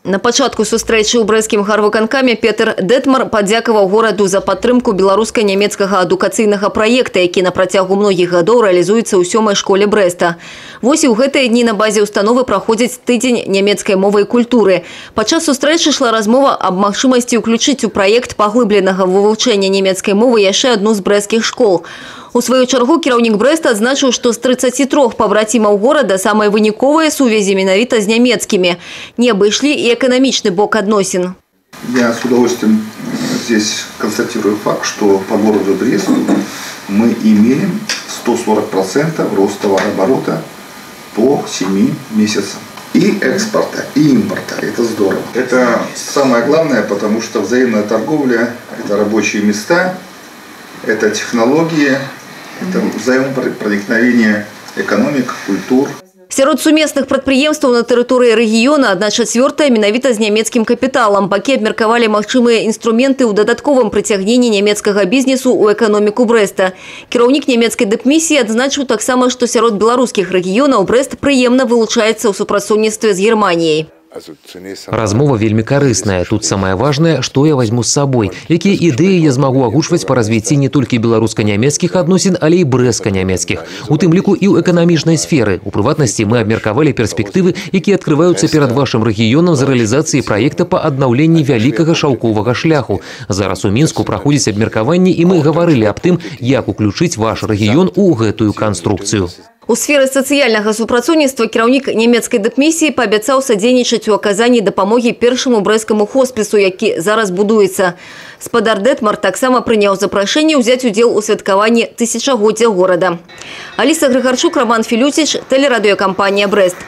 На пачатку сустрэчы ў брэсцкім гарвыканкаме Петр Дэтмар падзякаваў гораду за падтрымку беларуска-нямецкага адукацыйнага праекта, які на працягу многіх гадоў рэалізуецца ў сёмай школе Брэста. Вось і ў гэтыя дні на базе установы праходзіць тыдзень нямецкай мовы і культуры. Падчас сустрэчы ішла размова аб магчымасці ўключыць у праект паглыбленага вывучэння нямецкай мовы яшчэ адну з брэсцкіх школ. У сваю чаргу кіраўнік Брэста адзначыў, што з 33 пабрацімаў горада самыя выніковыя сувязі менавіта з нямецкімі. Не абышлі і эканамічны бок адносін. Я с удовольствием здесь констатирую факт, что по городу Бресту мы имеем 140% рост товарооборота по 7 месяцам. И экспорта, и импорта. Это здорово. Это самое главное, потому что взаимная торговля – это рабочие места, это технологии, это взаимопроникновение экономик, культур. Сярод сумесных прадпрыемстваў на тэрыторыі рэгіёна 1/4 менавіта з нямецкім капіталам. Бакі абмеркавалі магчымыя інструменты ў дадатковым прыцягненні нямецкага бізнесу ў эканоміку Брэста. Кіраўнік нямецкай дыпмісіі адзначыў таксама, што сярод беларускіх рэгіёнаў Брэст прыемна вылучаецца ў супрацоўніцтве з Германіяй. Размова вельмі карысная. Тут самае важнае, што я возьму з сабой, якія ідэі я змагу агучваць па развіцці не толькі беларуска-нямецкіх адносін, але і брэстска-нямецкіх. У тым ліку і ў эканамічнай сферы. У прыватнасці мы абмеркавалі перспектывы, якія адкрываюцца перад вашым рэгіёнам з рэалізацыі праекта па аднаўленні вялікага шаўковага шляху. Зараз у Мінску праходзіць абмеркаванне, і мы гаварылі аб тым, як уключыць ваш рэгіён у гэтую канструкцыю. У сферы сацыяльнага супрацоўніцтва кіраўнік нямецкай дыпмісіі паабяцаў садзейнічаць у аказанні дапамогі першаму брэсцкаму хоспісу, які зараз будуецца. Спадар Дэтмар таксама прыняў запрашэнне ўзяць удзел у святкаванні тысячагоддзя горада. Аліса Грыгарчук, Роман Філюціч, тэлерадыёкампанія «Брэст».